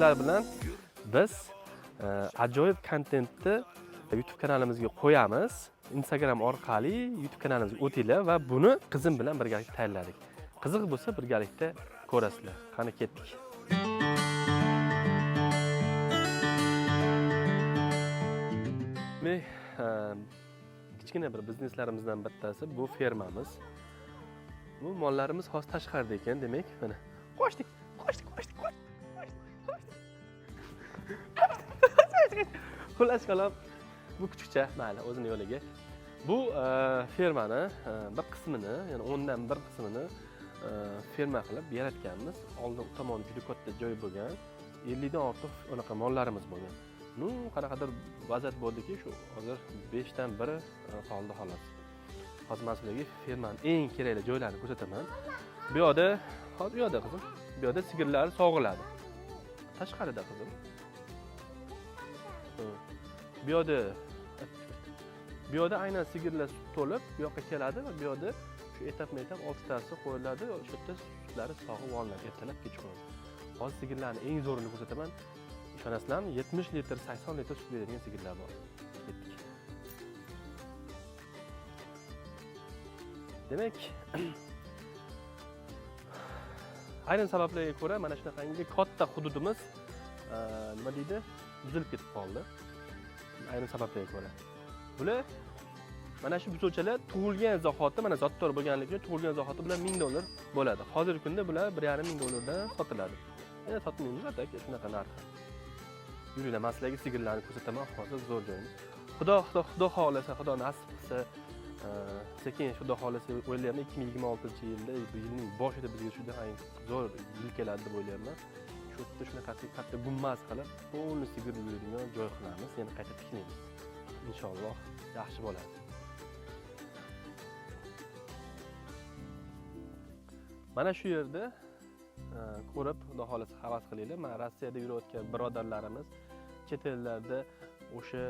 Sizlar bilan biz ajoyib kontentni YouTube kanalimizga qo'yamiz. Instagram orqali YouTube kanalimizga o'tinglar va buni qizim bilan birgalikda tayyorladik. Qiziq bo'lsa, birgalikda ko'rasizlar. Qani, ketdik. Men kichkina bir bizneslarimizdan bittasi bu fermamiz. Bu mollarimiz hozir tashqarida ekan, demak, mana qochdik, qochdik, qochdik, qochdik, qochdik. Xullas kalom, bu kuchukcha mayli, o'zini yo'liga. Bu fermani bir qismini, ya'ni o'ndan bir qismini ferma qilib yaratganmiz. Oldin u tomon juda katta joy bo'lgan, 50 dan ortiq unaqa mollarimiz bo'lgan. Ну, qanaqadir vaziyat bo'ldiki, shu hozir beshdan biri qoldi, xolos. Hozir man sizlarga fermani eng kerakli joylarini ko'rsataman. Bu yoqda hozir, bu yoqda, qizim, bu yoqda sigirlar sog'iladi tashqarida, qizim. Bu yoqda aynan sigirlar sut to'lib bu yoqqa keladi va bu yoqda shu etapma etap oltitasi qo'yiladi. O'sha yerda sutlari sog'ib olinadi ertalab, kechqurun. Hozir sigirlarni eng zo'rini ko'rsataman. Ishonasizlarmi, 70 litr, 80 litr sut beradigan sigirlar bor. Ketdik. Demak, ayrim sabablarga ko'ra mana shunaqangi katta hududimiz nima deydi, buzilib ketib qoldi ayrim sabablarga ko'ra. Bular, mana shu buzovchalar tug'ilgan zahoti, mana zotdor bo'lganligi uchun tug'ilgan zahoti bular 1000 dollar bo'ladi. Hozirgi kunda bular 1,5 ming dollardan sotiladi. Endi sotmaymiz, а так shunaqa narxi. Yuringlar, man sizlarga sigirlarni ko'rsataman hozir. Zo'r joyimiz. Xudo xohlasa, Xudo nasib qilsa, sekin, Xudo xohlasa, o'ylayapman, 2026-yilda, bu yilning boshida bizga juda zo'r yil keladi deb o'ylayapman. Shu yerda shunaqasi katta gumbaz qilib, полный sigir yuradigan joy qilamiz, yana qayta tiklaymiz. Inshaalloh, yaxshi bo'ladi. Mana shu yerda ko'rib, Xudo xohlasa, havas qilinglar. Mana Rossiyada yurayotgan birodarlarimiz, chet ellarda o'sha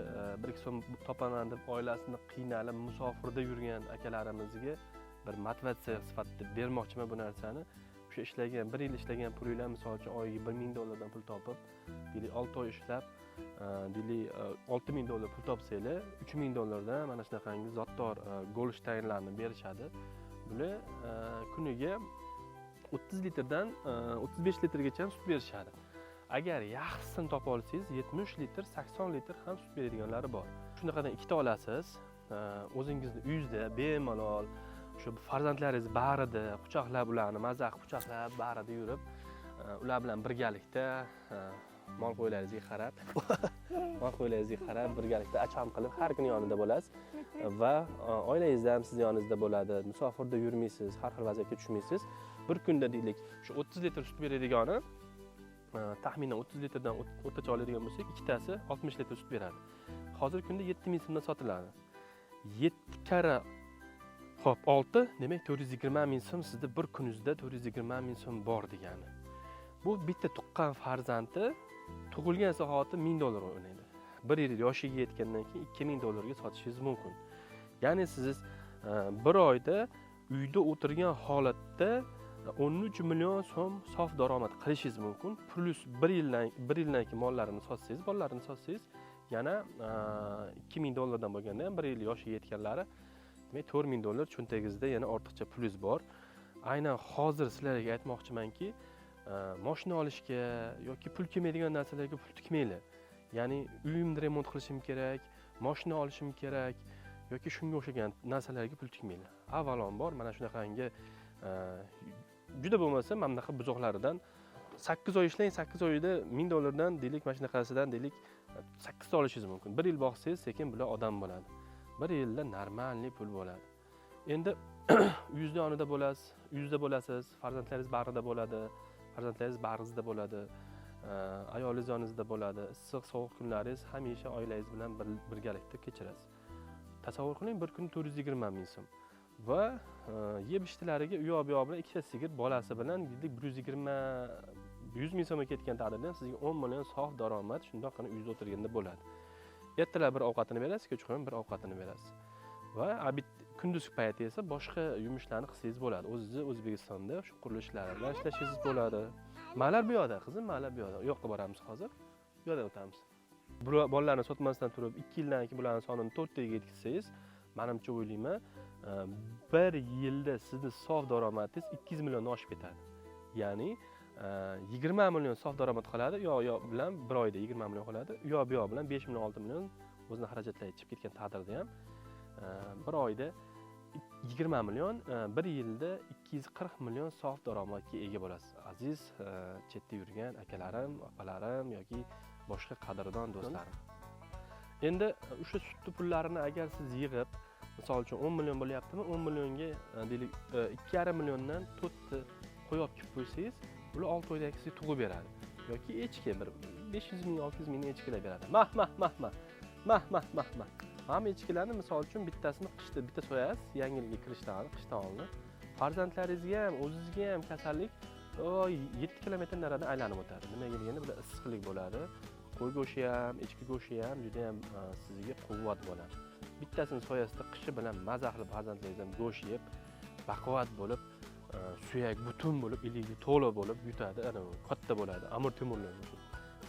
1-2 so'm topaman deb oilasini qiynalib musofirda yurgan akalarimizga bir motivatsiya sifatida bermoqchiman bu narsani. O'sha ishlagan, bir yil ishlagan pulinglar, misol uchun, oyiga 1000 dollardan pul topib, deylik, 6 oy ishlab, deylik, 6000 dollar pul topsanglar, 3000 dollardan mana shunaqangi zotdor golshtaynlarni berishadi. Bular kuniga 30 litrdan 35 litrgacha sut berishadi. Agar yaxshisini topa olsangiz, 70 litr, 80 litr ham sut beradiganlari bor. Shunaqadan ikkita olasiz, o'zingizni uyingizda bemalol shu farzandlaringiz bag'rida quchoqlab, ularni maza qilib quchoqlab, bag'rida yurib, ular bilan birgalikda mol qo'ylaringizga qarab birgalikda achom qilib, har kuni yonida bo'lasiz va oilangiz ham sizni yoningizda bo'ladi. Musofirda yurmaysiz, har xil vaziyatga tushmaysiz. Bir kunda, deylik, shu 30 litr sut beradigani, taxminan 30 litrdan o'rtacha oladigan bo'lsak, ikkitasi 60 litr sut beradi. Hozirgi kunda 7000 so'mdan sotiladi. Yetti karra, ho'p, olti, demak, 420 000 so'm. Sizda bir kuningizda 420 000 so'm bor degani. Bu bitta tuqqan farzandi tug'ilgan soati 1000 dollar o'ynaydi. Bir yil yoshiga yetgandan keyin 2000 dollarga sotishingiz mumkin. Ya'ni siz bir oyda uyda o'tirgan holatda 13 million so'm sof daromad qilishingiz mumkin. Plyus bir yildan keyin mollarini sotsangiz, bolalarini sotsangiz, yana 2000 dollardan bo'lganda ham, bir yil yoshiga yetganlari, demak, 4000 dollar cho'ntagingizda yana ortiqcha pulingiz bor. Aynan hozir sizlarga aytmoqchimanki, moshina olishga yoki pul kelmaydigan narsalarga pul tikmanglar. Ya'ni uyimni remont qilishim kerak, moshina olishim kerak yoki shunga o'xshagan narsalarga pul tikmanglar. Avvalambor, mana shunaqangi juda bo'lmasa mana bunaqa buzoqlaridan 8 oy ishlang, 8 oyda 1000 dollardan, deylik, mana shunaqasidan, deylik, sakkizta olishingiz mumkin. Bir yil boqsangiz, sekin bular odam bo'ladi. Bir yilda нормальный pul bo'ladi. Endi uyingizni yonida bo'lasiz, uyingizda bo'lasiz, farzandlaringiz bag'rida bo'ladi, farzandlaringiz bag'ringizda bo'ladi, ayolingiz yoningizda bo'ladi. Issiq sovuq kunlaringiz hamisha oilangiz bilan birgalikda kechirasiz. Tasavvur qiling, bir kuni 420 000 so'm va yeb ichlariga u yoq bu yoq bilan ikkita sigir bolasi bilan deylik 120, 100 000 so'mga ketgan taqdirda ham sizga 10 million sof daromad shundoqqina uyda o'tirganda bo'ladi. Ertalab bir ovqatini berasiz, kechqurun bir ovqatini berasiz va обед, kunduzgi payti esa boshqa yumushlarni qilsangiz bo'ladi. O'zizni O'zbekistonda shu qurilishlar bilan ishlashingiz bo'ladi. Malar bu yoqda, qizim, malar bu yoqda. U yoqqa boramiz hozir. Bu yoqdan o'tamiz. Bolalarni sotmasdan turib 2 yildan keyin bularni sonini 4 taga yetkazsangiz, manimcha o'ylayman, bir yilda sizni sof daromadingiz 200 milliondan oshib ketadi. Ya'ni 20 million sof daromad qoladi, u yoq yoq bilan bir oyda 20 million qoladi, u yoq bu yoq bilan 5 million, 6 million o'zini xarajatlari chiqib ketgan taqdirda ham bir oyda 20 million, bir yilda 240 million sof daromadga ega bo'lasiz. Aziz chetda yurgan akalarim, opalarim yoki boshqa qadrdon do'stlarim. Endi o'sha sutni pullarini agar siz yig'ib, misol uchun 10 million bo'lyaptimi? 10 millionga deylik, 2,5 milliondan 4 ta qo'y olib kelib qo'ysangiz, ular 6 oydan keyin sizga tug'ib beradi. Yoki echki bir 500 ming, 600 ming echkilar beradi. Mah mah mah mah. Mah mah mah mah. Mana echkilarni misol uchun bittasini qishda bitta so'yasiz, yangi yilga kirishdan oldin, qishdan oldin. Farzandlaringizga ham, o'zingizga ham kasallik 7 kilometr naridan aylanib o'tadi. Nimaga deganda bular issiqlik bo'ladi. Qo'y go'shti ham, echki go'shti ham juda ham sizga quvvat bo'ladi. Bittasini so'yasizda qishi bilan maza qilib farzandlaringiz ham go'sht yeb, baquvvat bo'lib, suyak butun bo'lib, iligi to'la bo'lib yutadi, ana katta bo'ladi. Amir Temurlar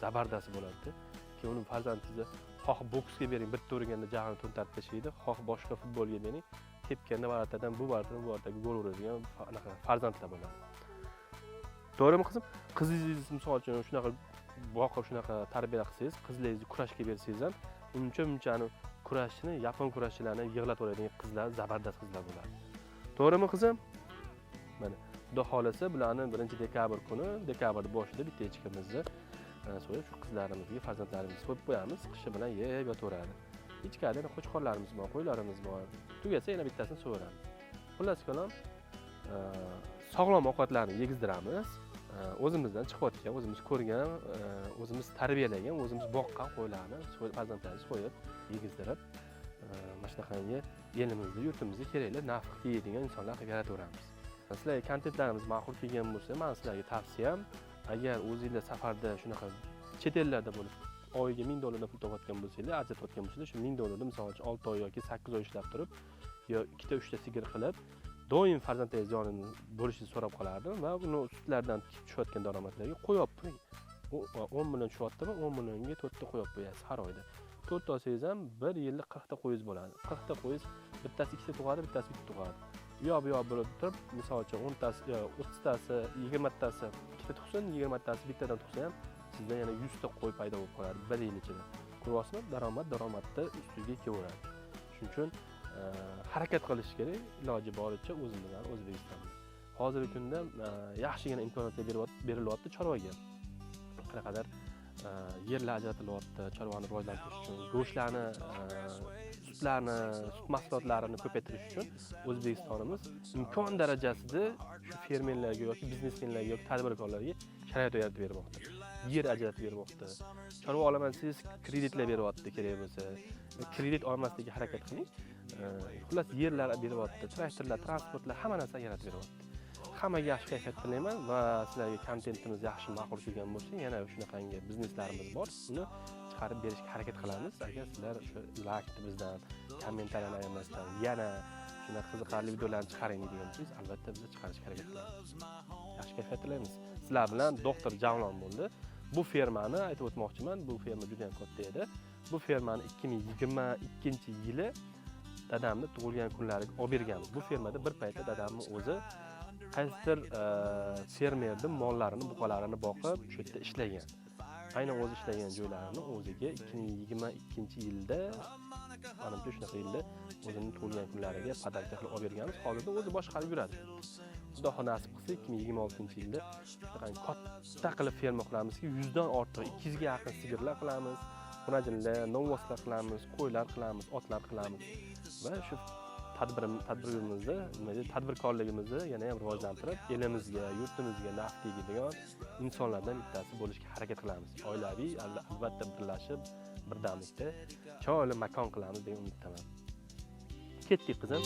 zabardasi bo'ladi. Keyin uni farzandingizni xoh boksga bering, bitta urganda jag'ini to'ntarib tashlaydi, xoh boshqa futbolga bering, tepganda varatadan bu varatadan bu varataga gol uradigan anaqa farzandlar bo'ladi. To'g'rimi qizim? Qizingiz misol uchun shunaqa boqib, shunaqa tarbiya qilsangiz, qizlaringizni kurashga bersangiz ham uncha munchani kurashni, yapon kurashchilarini yig'latib oladigan qizlar, zabardast qizlar bo'ladi. To'g'rimi qizim? Mana Xudo xolasa bularni 1 dekabr kuni, dekabr boshida bitta echkimizni so'yib, shu qizlarimizga, farzandlarimizga so'yib qo'yamiz, qishi bilan yeb yotaveradi. Ichkarida yana qo'chqorlarimiz bor, qo'ylarimiz bor. Tugasa yana bittasini so'yamiz. Xullas kalom, sog'lom ovqatlarni yegizdiramiz. O'zimizdan chiqayotgan, o'zimiz ko'rgan, o'zimiz tarbiyalagan, o'zimiz boqqan qo'ylarni farzandlarimiz so'yib, yegizdirib, mana shunaqangi elimizda, yurtimizga kerakli naf yeydigan insonlar qilib yarataveramiz. Sizlarga kontentlarimiz ma'qul kelgan bo'lsa, mani sizlarga tavsiyam, agar o'zinglar safarda shunaqa chet ellarda bo'lib oyiga 1000 dollardan pul topayotgan bo'lsanglar, ajratayotgan bo'lsanglar, shu 1000 dollarni misol uchun 6 oy yoki 8 oy ishlab turib, yo 2ta 3ta sigir qilib, doim farzandlaringiz yonida bo'lishini so'rab qolardim va uni sutlardan tushayotgan daromadlarga qo'y olib qo'ying. 10 million tushyaptimi, 10 millionga 4 ta qo'y olib qo'yasiz har oyda. 4 ta olsangiz ham bir yilda 40 ta qo'yingiz bo'ladi. 40 ta qo'yingiz bittasi ikkita tug'adi, bittasi bitta tug'adi. U yoq bu yoq bo'lib turib, misol uchun 10 tasi, 30 tasi, 20 tasi ikkita tug'sin, 20 tasi bittadan tug'sa ham sizda yana 100 ta qo'y paydo bo'lib qoladi bir yil ichida. Ko'ryapsizmi? Daromad daromadni ustiga kelaveradi. Shuning uchun harakat qilish kerak, iloji boricha o'zimizdan O'zbekistonda. Hozirgi kunda yaxshigina imkoniyatlar berilyapti chorvaga. Qanaqadir yerlar ajratilyapti chorvani rivojlantirish uchun, go'shtlarni, sutlarni, sut mahsulotlarini ko'paytirish uchun O'zbekistonimiz imkon darajasida shu fermerlarga yoki biznesmenlarga yoki tadbirkorlarga sharoit yaratib bermoqda. Yer ajratib bermoqda. Chorva olaman desangiz kreditlar beryapti kerak bo'lsa. Kredit olmaslikka harakat qiling. Xullas yerlar beryapti, traktorlar, transportlar, hamma narsa yaratib beryapti. Hammaga yaxshi kayfiyat tilayman va sizlarga kontentimiz yaxshi ma'qul kelgan bo'lsa, yana shunaqangi bizneslarimiz bor. Uni chiqarib berishga harakat qilamiz. Agar sizlar o'sha laykni bizdan, kommentariyani ayamasdan yana shunaqa qiziqarli videolarni chiqaring degan bo'lsangiz, albatta biz chiqarishga harakat qilamiz. Yaxshi kayfiyat tilaymiz. Sizlar bilan doktor Javlon bo'ldi. Bu fermani aytib o'tmoqchiman, bu ferma juda ham katta edi. Bu fermani 2022-yili dadamni tug'ilgan kunlariga olib berganmiz. Bu fermada bir paytda dadamni o'zi qaysidir fermerni mollarini, buqalarini boqib, shu yerda ishlagan. Aynan o'zi ishlagan joylarini o'ziga 2022-yilda, manimcha shunaqa yilda o'zini tug'ilgan kunlariga подарка qilib olib berganmiz. Hozirda o'zi boshqarib yuradi. Xudo nasib qilsa 2026-yilda shunaqa katta qilib ferma qilamizki, 100 dan ortiq, 200 ga yaqin sigirlar qilamiz, xunajinlar, novvoslar qilamiz, qo'ylar qilamiz, otlar qilamiz va shu tadbirimizni, nima deydi, tadbirkorligimizni yana ham rivojlantirib, elimizga, yurtimizga naf tegadigan insonlardan bittasi bo'lishga harakat qilamiz. Oilaviy albatta birlashib, birdamlikda chiroyli makon qilamiz degan umiddaman. Ketdik qizim.